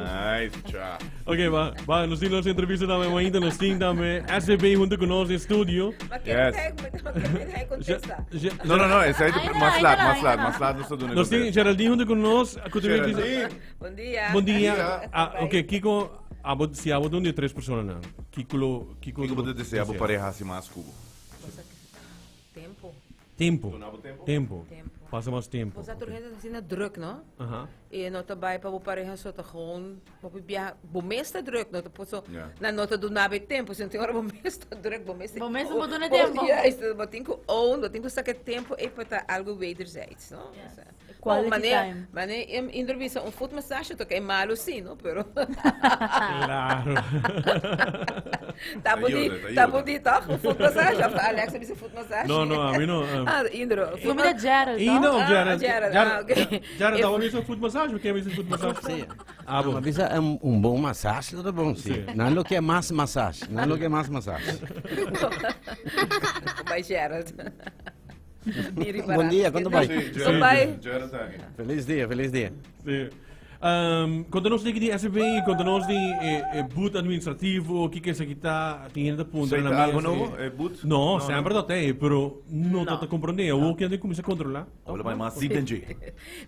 Nice, cha. Ok, va. Va, nos tin nos entrevista tambe ainda, nos tin tambe SVB hunto cu nos in studio. Maar Yes. kijk, maar kijk, hij contesta. No, no, no, esei Ainda no, mas ainda laat, no, mas ainda laat, no. mas laat nos ta duna Nos tin contesta. Geraldine hunto cu nos. Cu te Geraldine. Bon dia. Bon dia. Dia. Ah, ok, Kiko, abo, si abo ta un di e tres personanan, Kiko lo, Kiko Kiko bo ta desea bo pareha hasi mas ku bo? Tempo. Tempo. Duna bo tempo? Tempo. Tempo. Pasa mas tempo. Bo sa tur hende ta asina druk, no? Aha. E no ta bai pa bo pareha so ta gewoon bo por biaha. Bo mes ta druk, no ta por so Ja. nan no ta duna bo e tempo, sino tin ora bo mes ta druk, bo mes Bo mes no por duna e tempo. Juist, bo tin ku own, bo tin ku saka e tempo ei pa ta algo wederzijds, no? Yes. Osea, Quality bon, manera, time. manera im- Indro bisa un foot massage toca e malo sí, no? Pero Claro. ta Ta budi, ayuda, ta ta ayuda. budi toch? Un foot massage of Alexa bisa foot massage? No, no, a mi no, Ah, Indro. Yo mira Gerald, Indro no? of Ah, Gerald? Gerald, Gerald, ah, ok. Gerald, dá uma foot massage? Porque é foot massage? Sí. Ah, No, bom. ma bisa un bon massage lo ta bon, sí. Sí. Nan lo ke mas massage. Nan lo ke mas massage. Bai Gerald. Bon dia, kon ta bai? Sí, Kon bai? Gerald, Gerald ta aki. Feliz dia, feliz dia. Sí. Um, konta nos di SB, konta nos di eh, eh, boet administrativo, kiko esaki ta, tin hende ta puntra Sei na ta algo mes, nobo, eh. eh, boet? No, No, semper no. dat ei, pero no No. ta comprende. Awor ken tin kuminsá kontrolá. Awor bai mas diep den dje.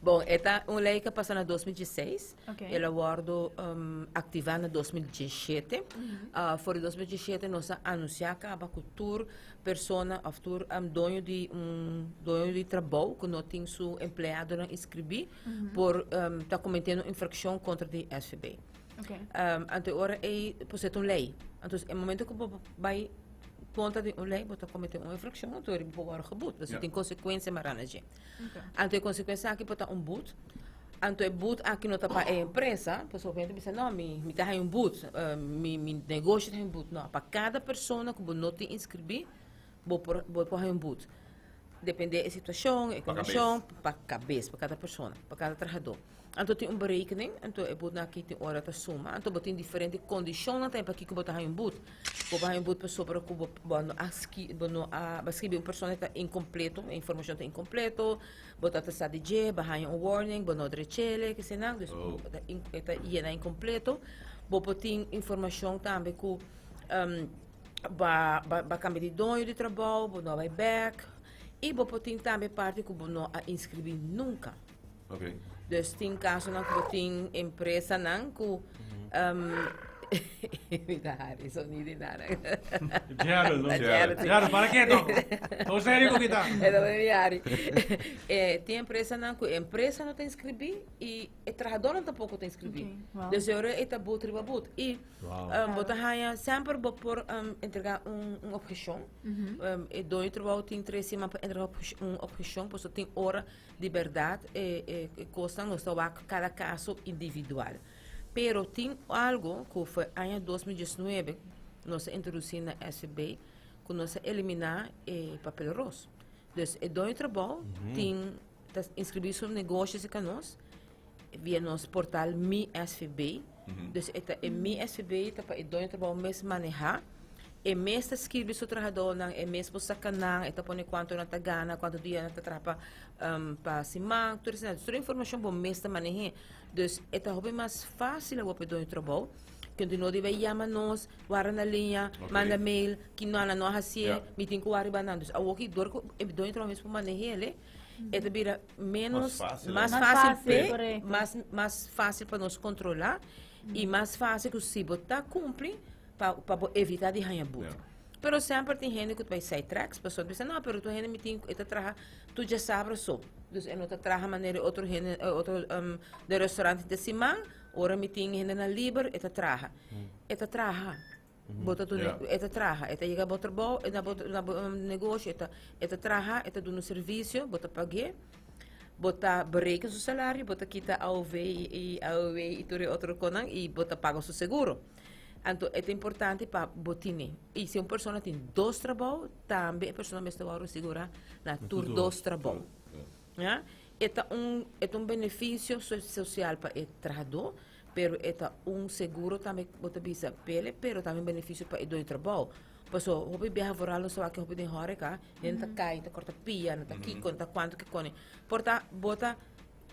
Bon, e ta un lei ku a pasa na 2016. Ok. El a wòrdu um, aktivá na 2017. Ah, for di 2017 nos a anunsiá kaba ku tur persona of tur doño di un doño di trabou ku no tin su empleadonan inskribí por ta kometiendo un infrakshon kontra di SVB. Anto e ora ei por ser ta un lei. Anto e momento ku bo bai kontra di un lei bo ta kometé un infrakshon anto bo por wòrdu geboet pasobra tin konsekuensia mará na dje. Anto e konsekuensia aki por ta un boet. Anto e boet aki no ta pa e empresa, pasobra hopi hende ta bisa no mi mi ta haña un boet, mi mi negoshi ta haña un boet. No, pa kada persona ku bo no tin inskribí bo por bo por haña un boet. Depende e situashon, e kondishon, pa kabes, pa kada persona, pa kada trahadó. Anto tin un berekening, anto e boetnan aki tin ora ta suma, anto bo tin diferente kondishonnan tambe pakiko bo ta haña un boet. Bo por haña un boet pasobra ku bo bo no a ski bo no a bo a skibi un persona ta inkompleto, e informashon ta inkompleto. Bo ta sa di dje, bo haña un warning, bo no drechele, kesenan, dus Oh. bo ta in- e ta yena incompleto. Bo por tin informacion tambe ku um, ba, ba, ba cambia di doño di trabou, bo no a bai bek. I bo por tin tambe parti ku bo no a inscribi nunca. Ok. Dus tin casonan ku bo tin empresanan ku um, Mi ta hari sonido di nada. Gerald, no? Gerald, sí. Gerald, para keto. Todo serio ku kita. E ta mi hari. Eh, tin empresanan ku e empresa no ta inscribí i e trahadornan tampoko ta inscribí. Ok, wow. Dus e ora e ta but riba but. I Wow. bo ta haña semper bo por entrega un un obheshon. E doño di trabou tin tres siman pa entrega un obheshon, pasobra tin ora di bèrdat e e kosnan nos ta wak kada kaso individual. Pero tin algo cu foi aña 2019 nos a introduci na SVB cu nos a elimina e papel ros. Dus e doño trabou tin ta inscribi su negoshi cerca nos via nos portal Mi SVB. Dus e ta e Mi SVB ta pa e doño trabou mes maneha. E mes ta skirbi su trahadónan, e mes por saka nan, e ta pone kuantu nan ta gana, kuantu dia nan ta traha pa pa siman, tur esei. Tur e informashon bo mes ta maneh'é. Dus e ta hopi mas fásil awor pa e doño trabou, kende no debe yama nos, wara na liña, manda mail, ki no nan no a hasié, mi tin ku wak riba nan. Dus awor ki dor ku e doño trabou mes por maneh'é, e ta bira ménos, mas fásil p'e, mas mas fásil pa nos kontrolá i mas fásil ku si bo ta kumpli pa pa bo evitá di haña but. Pero semper tin hende ku ta bai side tracks, pasobra ta bisa no, pero tur hende mi tin ku e ta traha tur djasabra so. Dus e no ta traha manera e otro hende, e otro den restaurant di siman, ora mi tin hendenan liber e ta traha. E ta traha. Bo ta duna, e ta traha, e ta yega bo trabou, na bo na bo negoshi e ta e ta traha, e ta duna servisio, bo ta pag'é, bo ta bereken su salario, bo ta kita AOV i AOW i tur e otro konan i bo ta paga su seguro. Anto e ta importante pa bo tine. I si un persona tin dos trabou, tambe e persona mester wòrdu sigurá na tur dos trabou. Ya. E ta un e ta un benefisio sosial pa e trahadó, pero e ta un seguro tambe bo ta bisa p'el, pero tambe un benefisio pa e doño trabou. Paso hopi biaha vooral nos ta wak hopi den hòreka, hende ta kai, ta kòrta pia, nan ta kiko, nan ta kuantu ke kone. Por ta bo ta.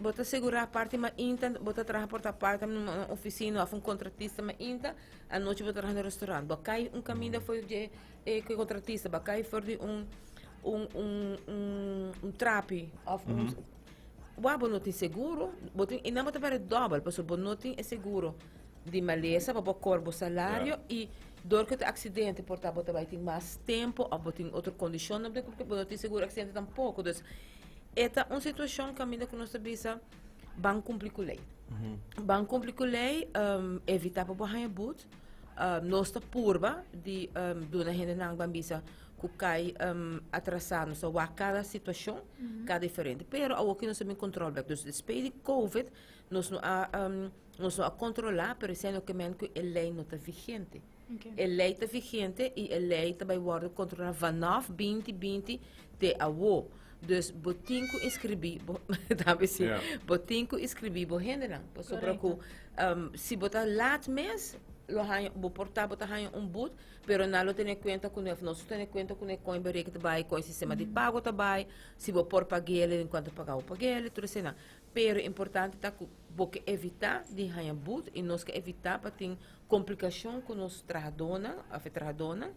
Bo ta segurá parti mainta, bo ta traha por ta part-time na un oficina of un contratista mainta, anochi bo ta traha na restaurant. Bo a kai un kaminda for dje e contratista, bo a kai for di un un un un un trapi of un Wak bo no tin seguro, bo tin, i nan bo ta perde dòbel, pasobra bo no tin e seguro di malesa pa bo kor bo salario i dor ku ta aksidente por ta bo ta bai tin mas tempu òf bo tin otro kondishonnan bo no tin seguro aksidente tampoko. Dus e ta un situashon kaminda ku nos ta bisa ban kumpli ku lei. Ban kumpli ku lei, evitá pa bo haña but. Nos ta purba di duna hendenan ban bisa ku kai atrasá, nos ta wak kada situashon, kada diferente. Pero awoki nos ta bin kontrol bèk. Dus despues di covid nos no a nos no a kontrolá, pero esei no ke men ku e lei no ta vigente. E lei ta vigente i e lei ta bai wòrdu kontrolá vanaf 2020 te awo. Dus bo tin ku inskribí bo tambe si bo tin ku inskribí bo hendenan. Pasobra ku si bo ta lat mes lo haña bo por ta bo ta haña un but, pero nan lo tene kuenta ku of nos lo tene kuenta ku kon e bereken ta bai, kon e sistema di pago ta bai, si bo por pag'el, en kuanto paga bo pag'el, tur eseinan. Pero importante ta ku bo ke evitá di haña but i nos ke evitá pa tin komplikashon ku nos trahadónan òf e trahadónan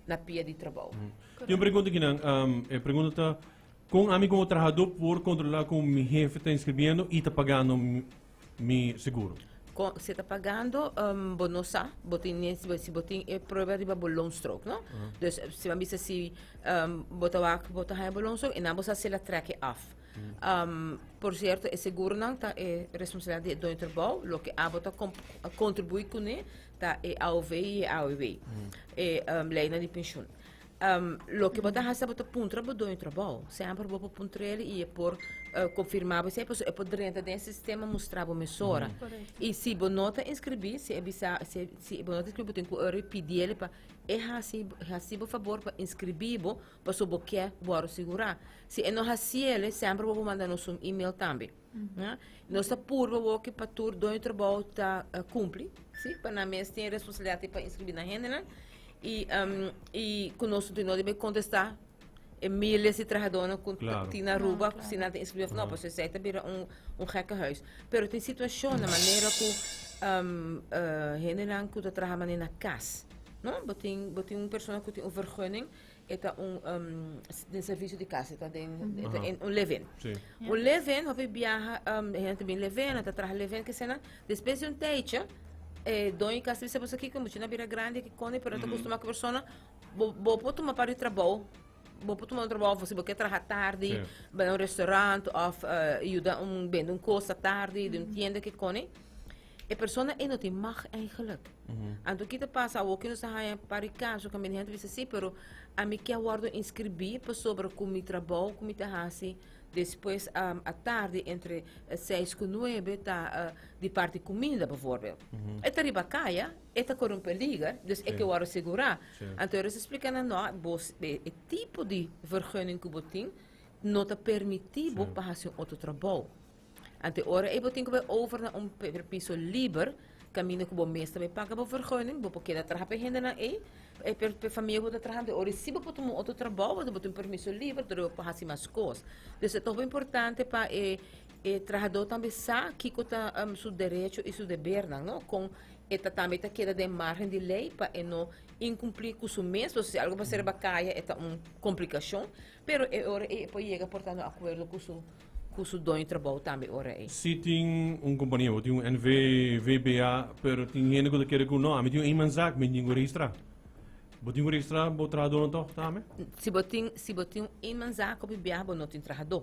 na pia di trabou. Tin un pregunta akinan. E pregunta ta, Kon ami komo trahadó por kontrolá ku mi hefe ta inskribiendo i ta pagando mi seguro? Kon si e ta pagando, bo no sa. Bo tin ne si bo tin e prueba riba bo loonstrook, no? Dus si bo a bisa si bo ta wak bo ta haña bo loonstrook i nan bo sa si el a trek e af. Por cierto, e seguronan ta e responsabilidad di e doño trabou, loke abo ta contribui cune ta e AOV y e AOW, e leynan di pensioen. Loke bo ta haci bo ta puntra bo doño trabou, semper bo por puntr'el y e por confirma bo esey, pasobra e por drenta den e sistema mustra bo mesora. Y si bo no ta inscribi, si e bisa, si bo no ta inscribi bo tin cu ora pidiel pa e haci, haci bo fabor pa inscribi bo Pasobra bo ke wòrdu sigurá. Si e no hasiel, semper bo por manda nos un email tambe. Ya. Nos ta purba woki pa tur doño trabou ta kumpli, si, pa nan mes tin e responsabilidat pa inskribí nan hendenan. I i ku nos no debe kontestá e miles di trahadónan ku tin na Aruba si nan ta inskribí òf no, pasobra esei ta bira un un gekkenhuis. Pero tin situashonnan manera ku hendenan ku ta traha manera na kas, no, bo tin bo tin un persona ku tin un vergunning E ta un den servicio di cas, e ta den e ta un live-in. Sí. Un live-in, hopi biaha, hende ta bin live-in, nan ta traha live-in, kesena. Despues di un tijdje, e doño di cas ta bisa boso kiko, muchanan a bira grandi aki koni, pero nan ta costuma cu persona, bo bo por tuma par di trabou, bo por tuma un trabou of si bo ke traha tardi, Sí. bai na un restaurant of yuda un bende un cosa tardi, den un tienda ke koni. E persona ei no tin mag eigenlijk. Anto ki ta pasa awor ki nos ta haña par di kaso kaminda hende bisa si, pero ami ke a wòrdu inskribí pasobra ku mi trabou ku mi ta hasi despues atardi entre seis ku nuebe ta di parti kuminda bijvoorbeeld. E ta riba kaya, e ta kore un peliger, dus e ke wòrdu sigurá. Anto e splika nan no, bo e tipo di vergunning ku bo tin no ta permití bo pa hasi un otro trabou. Anto e ora ei bo tin ku bai over na un permiso liber, kaminda ku bo mes ta bai paga bo vergunning, bo por keda traha pa e hendenan ei, pa e famia ku bo ta traha. Anto e ora si bo por tuma un otro trabou, pasobra bo tin un permiso liber, dor bo por hasi mas kos. Dus e ta hopi importante pa e e trahadó tambe sa kiko ta su derecho i su debernan, no? Kon e ta tambe ta keda den margen di lei pa e no inkumplí ku su mes, pasobra si algu pasa riba kaya e ta un komplikashon, pero e ora ei e por yega por ta na akuerdo ku su Cu su doño trabou tambe ora ei. Si tin un compania, bo tin un NV, VBA, pero tin hende cu ta kere cu no, ami tin un eenmanszaak, mi tin cu registra. Bo tin cu registra bo trahadornan toch tambe? Si bo tin, si bo tin un eenmanszaak op e biaha bo no tin trahador.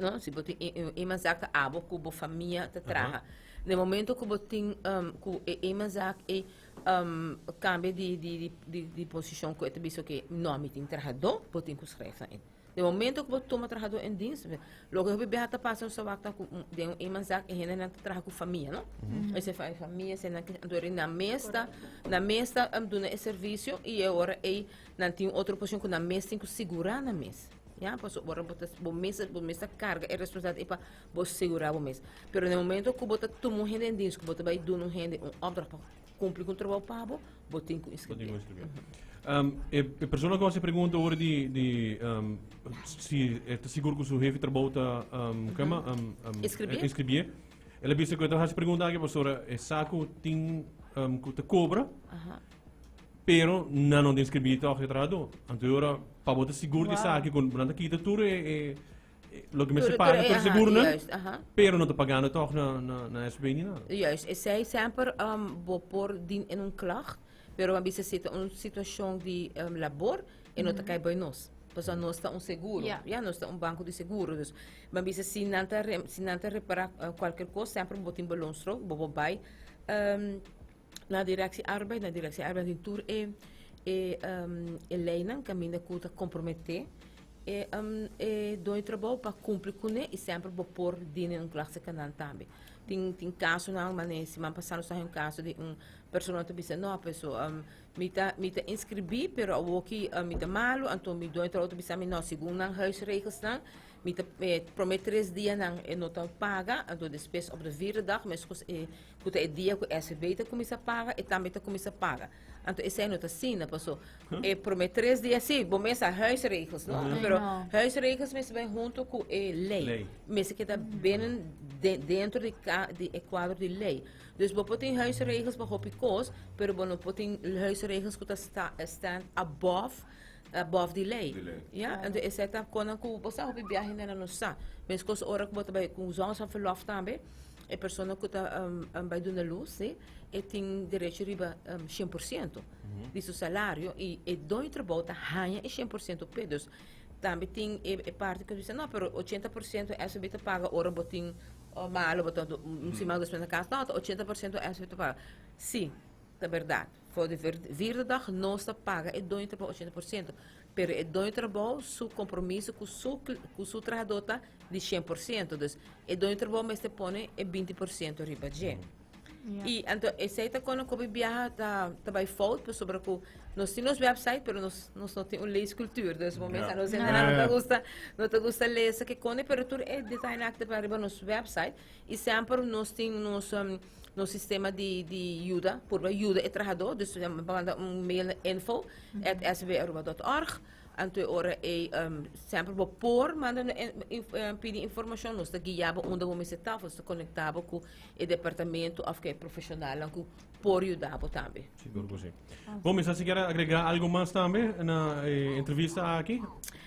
No, si bo tin un eenmanszaak ta abo cu bo famia ta traha. Na e momento cu bo tin cu e eenmanszaak ei cambia di di di di posicion cu e ta bisa oke, no mi tin trahador, bo tin cu schrijf nan in. Den momento ku bo tuma trahadó en dienst, loke hopi biaha ta pasa nos ta wak ta ku den un eenmanszaak e hendenan ta traha ku famia, no? Ese famia esei nan ke anto eri nan mes ta nan mes ta duna e servisio i e ora ei nan tin otro posishon ku nan mes tin ku sigurá nan mes, ya. Pasobra ora bo ta bo mes bo mes ta karga e responsabilidat ei pa bo sigurá bo mes. Pero den momento ku bo ta tuma un hende en dienst ku bo ta bai duna un hende un opdracht pa kumpli ku un trabou pa bo, bo tin ku inskribí. Bo tin ku inskribí. E persona ku hasi pregunta ora di di si e ta sigur ku su hefe trabou ta kema Inscribié? Inscribié. El a bisa ku e ta hasi pregunta aki pasobra e sa ku tin ku ta kobra pero nan no ta inscribí tòg e trahadó. Anto e ora pa bo ta sigur di esaki ku nan ta kita tur e Loke mester paga tur seguronan, pero no ta pagando toch na SB ni nada. Juist, esei semper bo por dien in un klacht, pero a bisa si ta un situacion di labor, e no ta kai bij nos. Pasobra nos ta un seguro, ya, nos ta un banco di seguro. Dus, mi a bisa si nan ta si nan ta repara cualkier cos, semper bo tin beloonstrook, bo por bai na Directie Arbeid, na Directie Arbeid tin tur e e e leynan caminda cu ta compromete e e doño trabou pa cumpli cune y semper bo por dine un klacht cerca nan tambe. Tin tin casonan mane siman pasa nos ta haña un caso di un persona ta bisa no peso mi ta mi ta inscribi pero awoki mi ta malo anto mi doño trabou ta bisa mi no segun nan huisregelsnan Mi ta prome tres dianan e no ta paga, anto despues op de vierde dag, meskos e ku ta e dia ku SVB ta kuminsá paga, e tambe ta kuminsá paga. Anto esei no ta asina, paso e prome tres dia, si, bo mes sa huisregels, no? Pero huisregels mester bai hunto ku e lei. Mester keda binnen dentro di di e kuadro di lei. Dus bo por tin huisregels pa hopi kos, pero bo no por tin huisregels ku ta stand above Above di ley. Di ley. Ja, entonces esei ta konan ku bo sa hopi biahe hende no sa. Meskos ora ku bo ta bai ku zwangerschapsverlof tambe, e persona ku ta bai duna lus, si, e tin derecho riba 100% di su salario i e doño trabou ta haña e 100% p'e. Dus tambe tin e parti ku bisa no, pero 80% SVB ta paga ora bo tin malo, bo ta un siman despues na kas. No, ta 80% SVB ta paga. Si, ta bèrdat. For di vierde dag nos ta paga e doño trabou 80%, pero e doño trabou su compromiso cu su cu su trahador ta di 100%, dus e doño trabou mester pone e 20% riba dje. Y anto esey ta cuando cu biaha ta ta bay fout pasobra cu nos tin nos website pero nos nos no tin un leescultuur, dus bo mesa nos hende no ta gusta no ta gusta lesa ke kone pero tur e detayenan aki ta bay riba nos website y semper nos tin nos Nos sistema di di yuda, purba yuda e trahadó, dus pa manda un mail na info at sbaruba dot org, anto e ora ei semper bo por manda pidi informashon, nos ta guia bo unda bo mester ta, of nos ta konektá bo ku e departamento òf ku e profeshonalnan ku por yuda bo tambe. Sigur ku si. Bon, mi sa si kier agregá algu mas tambe na e entrevista aki.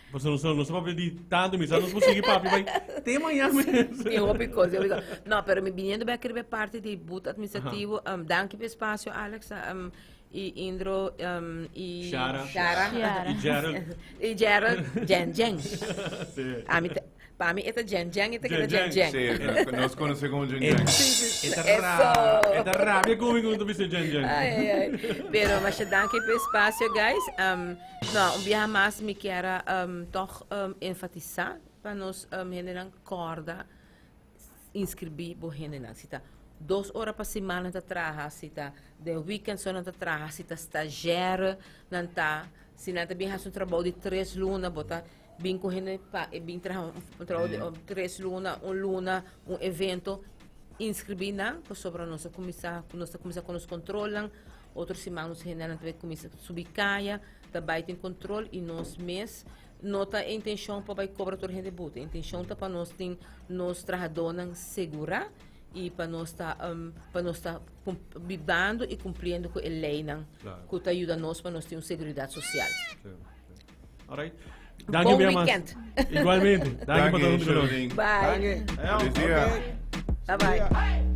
Pasobra nos no sa papia di tantu, mi sa nos por sigui papia bai te mañana mes. Tin hopi kos, tin hopi kos. No, pero mi biniendo bek riba e parti di boete administrativo, danki pa e espacio, Alex, i Indro, i Shara. Shara. Shara. I Gerald. I Gerald, Jen Jen. Sí. Ami ta, pa mi e ta Jen Jen, e ta keda Jen Jen Jen. Jen. Sí, nos conoce como Jen Jen. E ta ra, e ta rabia ku mi ku mi ta bisa Jen Jen. Ai, ai, ai. Pero masha danki pa e espacio, guys. No, un biaha mas mi kier a tog enfatisá pa nos hendenan kòrda inskribí bo hendenan. Si ta dos ora pa siman nan ta traha, si ta den weekend so nan ta traha, si ta stazjèr nan ta, si nan ta bin hasi un trabou di tres luna, bo ta bin ku hende pa e bin traha un trabou di tres luna, un luna, un evento, inskribí nan pasobra nos a kuminsá, nos ta kuminsá ku nos kontrolnan. Otro siman nos hendenan ta bay cuminsa subi caya, ta bay tin control y nos mes no ta e intencion pa bay cobra tur hende boete. E intencion ta pa nos tin nos trahadornan segura y pa nos ta pa nos ta bibando y cumpliendo cu e leynan cu ta yuda nos pa nos tin un seguridad social. Alright. Dank je Bon weer, mas. weekend. Igualmente. Dank je Dank pa je, todo mundo. Sheldon. Bye. Feliz dia. Bye bye.